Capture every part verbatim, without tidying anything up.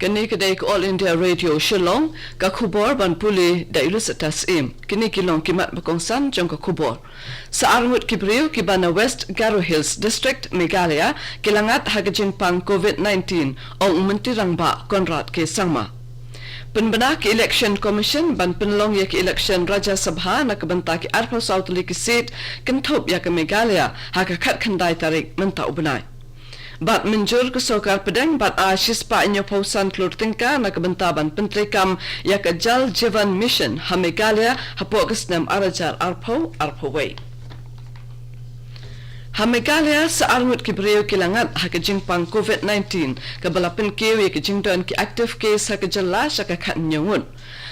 Kane ka dei ka All India Radio Shillong, ka khubor ban pule da Ilusata Syiem. Kine ki long ki mat ba kongsan jong ka khubor. Sa arngut ki briew kiba na West Garo Hills District, Meghalaya, ki la ngat ha ka jingpang covid nineteen, ong u Myntri Rangbah Conrad K Sangma. Pynbna ka Election Commission ban pynlong ïa ka election Rajya Sabha na ka bynta ki arphew saw tylli ki seat, kynthup ïa ka Meghalaya, ha ka khatkhyndai tarik mynta u bnai. Bad mynjur ka sorkar pdeng ban ai shispah hynñiewphew san klur tyngka na ka bynta ban pyntreikam ïa ka Jal Jeevan Mission ha Meghalaya hapoh ka snem ar hajar arphew arphew wei. Ha Meghalaya sa arngut ki briew ki la ngat ha ka jingpang covid nineteen, kaba la pynkiew ïa ka jingdon ki active case ha ka jylla sha ka khathynñiew ngut.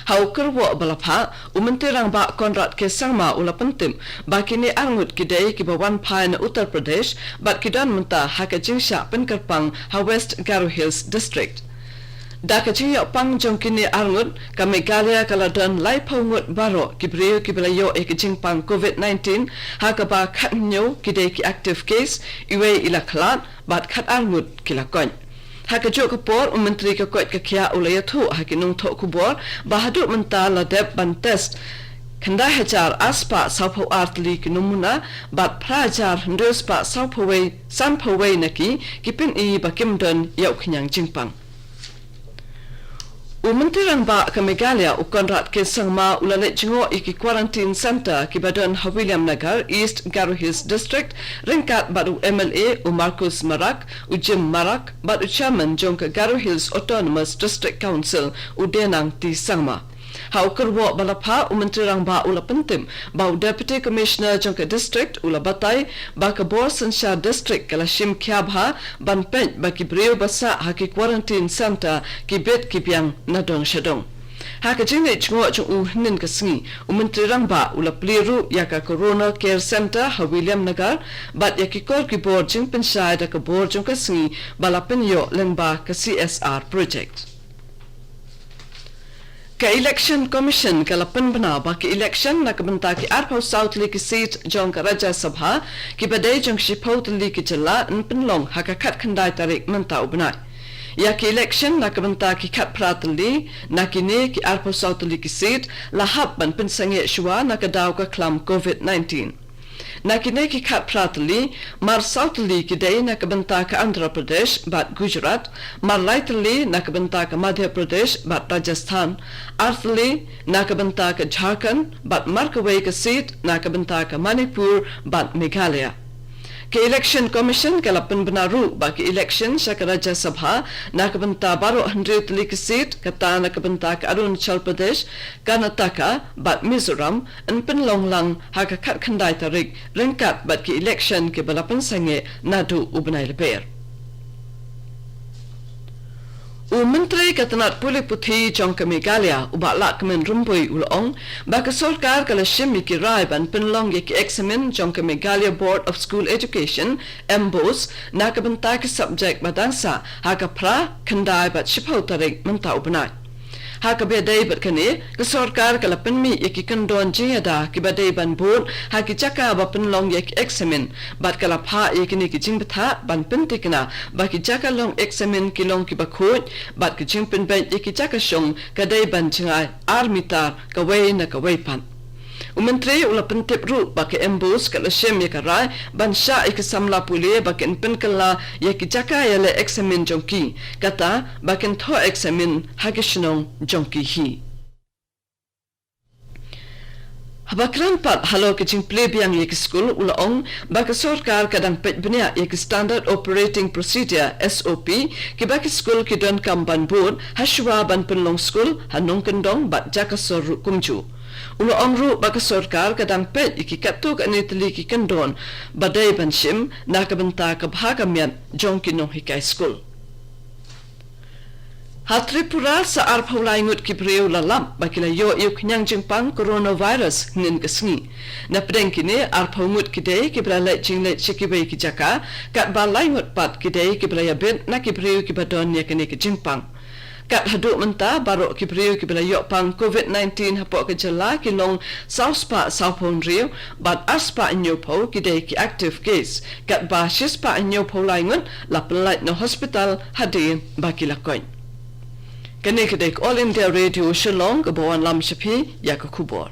Ha u kyrwoh ba la phah, u Myntri Rangbah Conrad K Sangma u la pyntip ba kine arngut ki dei kiba wan phai na Uttar Pradesh, bad ki don mynta ha ka jingshah pynkyrpang ha West Garo Hills District. Da ka jingïoh pang jong kine arngut, ka Meghalaya ka la don laiphew ngut baroh ki briew kiba la ïoh ïa ka jingpang covid nineteen, ha kaba khathynñiew ki dei ki active case, iwei i la khlad, bad khatar ngut ki la koit. Ha kajuh ka por, u Myntri ka koit ka khiah u la ïathuh ha ki nongthoh khubor ba haduh mynta la dep ban test khyndai hajar arspah sawphew ar tylli ki numuna, bad phra hajar hynriew spah sawphew wei, sanphew wei na ki, ki pyni ba kim don ïa u khñiang jingpang. U Myntri Rangbah ka Meghalaya, u Conrad K Sangma, u la leit jngoh ïa ki quarantine centre kiba don ha Williamnagar, East Garo Hills District, ryngkat bad u M L A, u Marcus Marak, u Jim Marak, bad u Chairman jong ka Garo Hills Autonomous District Council, u Denang T Sangma. Ha u kyrwoh ba la phah, u Myntri Rangbah u la pyntip ba u Deputy Commissioner jong ka district u la batai ba ka bor synshar district ka la shim khia bha ban peit ba ki briew ba sah ha ki quarantine centre ki bit ki biang na dong sha dong. Ha ka jingleit jngoh jong u hynnin ka sngi, u Myntri Rangbah u la plie ruh ïa ka Corona Care Centre ha Williamnagar, bad ïa ki kor ki bor jingpynshai da ka bor jong ka sngi ba la pynïoh lyngba ka C S R project. Ka Election Commission ka la pynbna ba ki election na ka bynta ki arphew saw tylli ki seat jong ka Rajya Sabha, kiba dei jong shiphew tylli ki jylla, yn pynlong ha ka khatkhyndai tarik mynta u bnai. Ïa ki election na ka bynta ki khatphra tylli na kine ki arphew saw tylli ki seat la hap ban pynsangeh shuwa na ka daw ka khlam covid nineteen. Na kine ki khatphra tylli, mar saw tylli ki dei na ka bynta ka Andhra Pradesh bad Gujarat, mar lai tylli na ka bynta ka Madhya Pradesh bad Rajasthan, ar tylli na ka bynta ka Jharkhand, bad mar kawei ka seat na ka bynta ka Manipur bad Meghalaya. Ka Election Commission ka la pynbna ruh ba ki election sha ka Rajya Sabha na ka bynta baroh hynriew tylli ki seat, kata na ka bynta ka Arunachal Pradesh, Karnataka bad Mizoram, yn pynlong lang ha ka khatkhyndai tarik, ryngkat bad ki election kiba la pynsangeh naduh u bnai Lber. U Myntri ka tnat pule puthi jong ka Meghalaya, u Bah Lahkmen Rymbui, u la ong ba ka sorkar ka la shim ïa ki rai ban pynlong ïa ki eksamin jong ka Meghalaya Board of School Education, MBOSE, na ka bynta ki subject ba dang sah ha ka phra, khyndai bad shiphew tarik mynta u bnai. Ha kaba ïadei bad kane, ka sorkar ka la pynmih ïa ki kyndon jingïada kiba dei ban bud ha ki jaka ba pynlong ïa ki eksamin, bad ka la phah ïa kine ki jingbthah ban pynthikna ba ki jaka long eksamin ki long kiba khuid, bad ka jingpynbeit ïa ki jaka shong ka dei ban jngai ar mitar kawei na kawei pat. U Myntri u la pyntip ruh ba ka MBOSE ka la shim ïa ka rai ban shah ïa ki samla pule ba kin pynkylla ïa ki jaka ïaleh eksamin jong ki, kata ba kin thoh eksamin ha ki shnong jong ki hi. Haba kren pat halor ka jingplie biang ïa ki skul, u la ong ba ka sorkar ka dang peit bniah ïa ki Standard Operating Procedure, SOP, kiba ki skul ki donkam ban bud ha shuwa ban pynlong skul ha nongkyndong bad jaka sor ruh kumjuh. U la ong ruh ba ka sorkar ka dang peit ïa ki katto katne tylli ki kyndon ba dei ban shim na ka bynta ka bha ka miat jong ki nonghikai skul. Ha Tripura, sa arphew lai ngut ki briew la lap ba ki la ïoh ïa u khñiang jingpang coronavirus hynnin ka sngi. Na pdeng kine, arphew ngut ki dei kiba la leit jingleit sha kiwei ki jaka, katba lai ngut pat ki dei kiba la ïabit na ki briew kiba don ïa kane ka jingpang. Kat haduh mynta, baroh ki briew kiba la ïoh pang covid nineteen hapoh ka jylla ki long saw spah sawphew hynriew, bad ar spah hynñiewphew ki dei ki active case, katba shi spah hynñiewphew lai ngut la pynlait na hospital hadien ba ki la koit. Kane ka dei ka All India Radio Shillong kaba wanlam sha phi ïa ka khubor.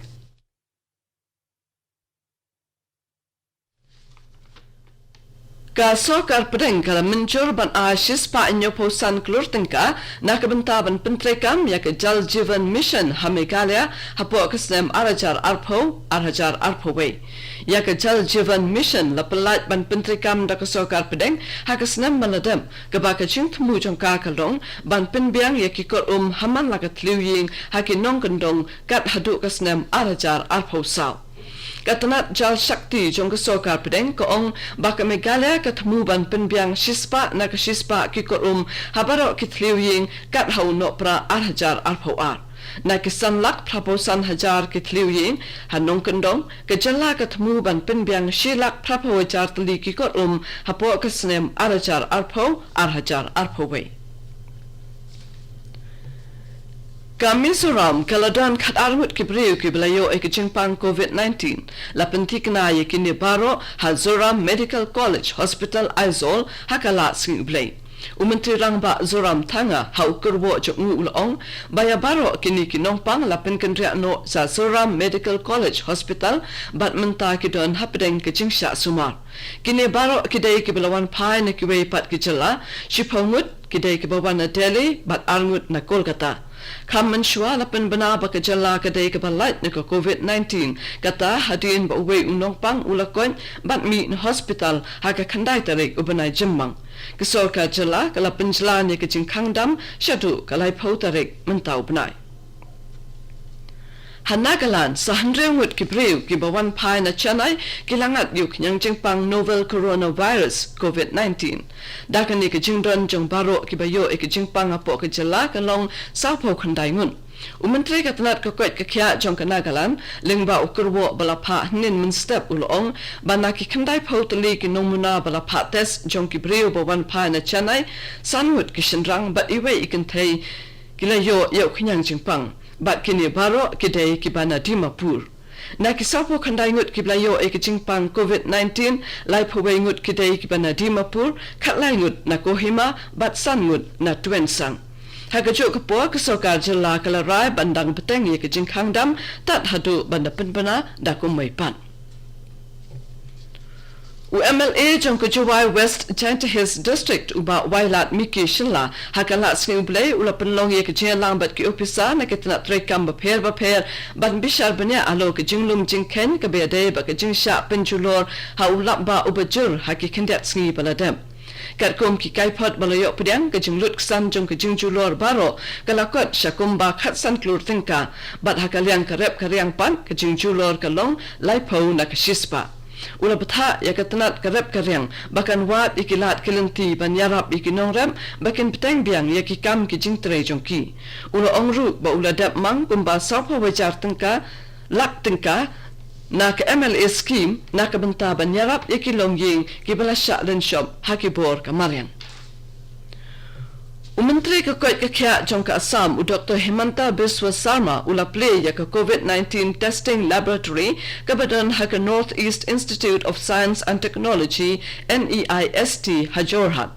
Ka sorkar pdeng ka la mynjur ban ai shispah hynñiewphew san klur tyngka na ka bynta ban pyntreikam ïa ka Jal Jeevan Mission ha Meghalaya hapoh ka snem ar hajar arphew, ar hajar arphew wei. Ïa ka Jal Jeevan Mission la pyllait ban pyntreikam da ka sorkar pdeng ha ka snem ba la dep, kaba ka jingthmu jong ka ka long ban pynbiang ïa ki kot um ha man la ka thliew ïing ha ki nongkyndong kat haduh ka snem ar hajar arphew saw. Ka tnat Jal Shakti jong ka sorkar pdeng ka ong ba ka Meghalaya ka thmu ban pynbiang shispah na ka shispah ki kot um ha baroh ki thliew ïing kat ha u Nohprah ar hajar arphew ar. Na ki san lak phraphew san hajar ki thliew ïing ha nongkyndong, ka jylla ka thmu ban pynbiang shi lak phraphew hajar tylli ki kot um hapoh ka snem ar hajar arphew, ar hajar arphew wei. Ka Mizoram ka la don khatar ngut ki briew kiba la ïoh ïa ka jingpang covid nineteen. La pynthikna ïa kine baroh ha Zoram Medical College Hospital Aizawl ha ka lad sngi U Blei. U Myntri Rangbah Zoramthanga ha u kyrwoh jong u u la ong ba ïa baroh kine ki nongpang la pynkynriah noh sha Zoram Medical College Hospital bad mynta ki don hapdeng ka jingshah sumar. Kine baroh ki dei kiba la wan phai na kiwei pat ki jylla, shiphew ngut ki dei kiba wan na Delhi bad ar ngut na Kolkata. Kham mynshuwa la pynbna ba ka jylla ka dei kaba lait na ka covid nineteen, kata hadien ba uwei u nongpang u la koit bad mih na hospital ha ka khyndai tarik u bnai Jymmang. Ka sorkar jylla ka la pynjlan ïa ka jingkhang dam shaduh ka laiphew tarik mynta u bnai. Ha Nagaland, sa hynriew ngut ki briew kiba wan phai na Chennai ki la ngat ïa u khñiang jingpang novel coronavirus covid nineteen. Da kane ka jingdon jong baroh kiba ïoh ïa ka jingpang hapoh ka jylla ka long sawphew khyndai ngut. U Myntri ka tnat ka koit ka khiah jong ka Nagaland, lyngba u kyrwoh ba la phah hynnin mynstep u la ong ba na ki khyndaiphew tylli ki nongmuna ba la phah test jong ki briew ba wan phai na Chennai, san ngut ki shynrang bad iwei i kynthei ki la ïoh ïa u khñiang jingpang. Bad kine baroh ki dei kiba na Dimapur. Na ki sawphew khyndai ngut kiba la ïoh ïa ka jingpang covid nineteen, laiphew wei ngut ki dei kiba na Dimapur, khatlai ngut na Kohima bad san ngut na Tuensang. Ha kajuh ka por ka sorkar jylla ka la rai ban dang bteng ïa ka jingkhang dam tad haduh ban da pynbna da kumwei pat. U M L A jong ka Jowai West Jaintia Hills District, u Bah Wailadmiki Shylla, ha ka lad sngi U Blei u la pynlong ïa ka jingïalang bad ki ophisar na ki tnat treikam bapher bapher ban bishar bniah halor ka jinglum jingkheiñ kaba ïadei bad ka jingshah pynjulor ha u lapbah uba jur ha ki khyndiat sngi ba la dep. Katkum ki kaiphod ba la ïoh pdiang, ka jinglut ksan jong ka jingjulor baroh ka la kot sha kumba khatsan klur tyngka, bad ha ka liang ka rep ka riang pat ka jingjulor ka long laiphew na ka shispah. U la bthah ïa ka tnat ka rep ka riang ba kan wad ïa ki lad ki lynti ban ïarap ïa ki nongrep ba kin bteng biang ïa ki kam ki jingtrei jong ki. U la ong ruh ba u la dep mang kumba sawphew hajar tyngka, lak tyngka na ka M L A scheme na ka bynta ban ïarap ïa ki longïing kiba la shah lynshop ha ki bor ka mariang. U Myntri ka koit ka khiah jong ka Assam, u Doktor Himanta Biswa Sarma, u la plie ïa ka covid nineteen testing laboratory kaba don ha ka North East Institute of Science and Technology, N E I S T, ha Jorhat.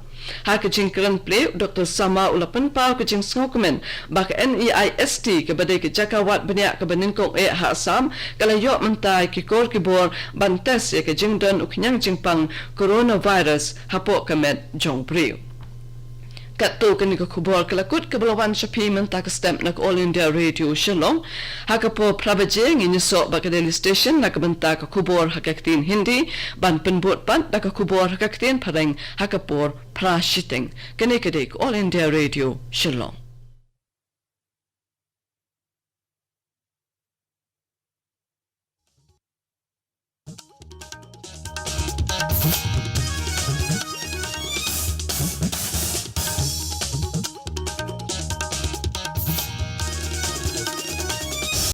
Ha ka jingkren plie, u Doktor Sarma u la pynpaw ka jingsngewkmen ba ka N E I S T kaba dei ka jaka wad bniah kaba nyngkong eh ha Assam ka la ïoh mynta ïa ki kor ki bor ban test ïa ka jingdon u khñiang jingpang coronavirus hapoh ka met jong u briew. Katto kane ka khubor ka la kut kaba la wan sha phi mynta ka step na ka All India Radio Shillong. Ha ka por phra baje ngin ïasoh bad ka Delhi Station na ka bynta ka khubor ha ka ktien Hindi, ban pynbud pat da ka khubor ha ka ktien Phareng ha ka por phra shiteng. Kane ka dei ka All India Radio Shillong.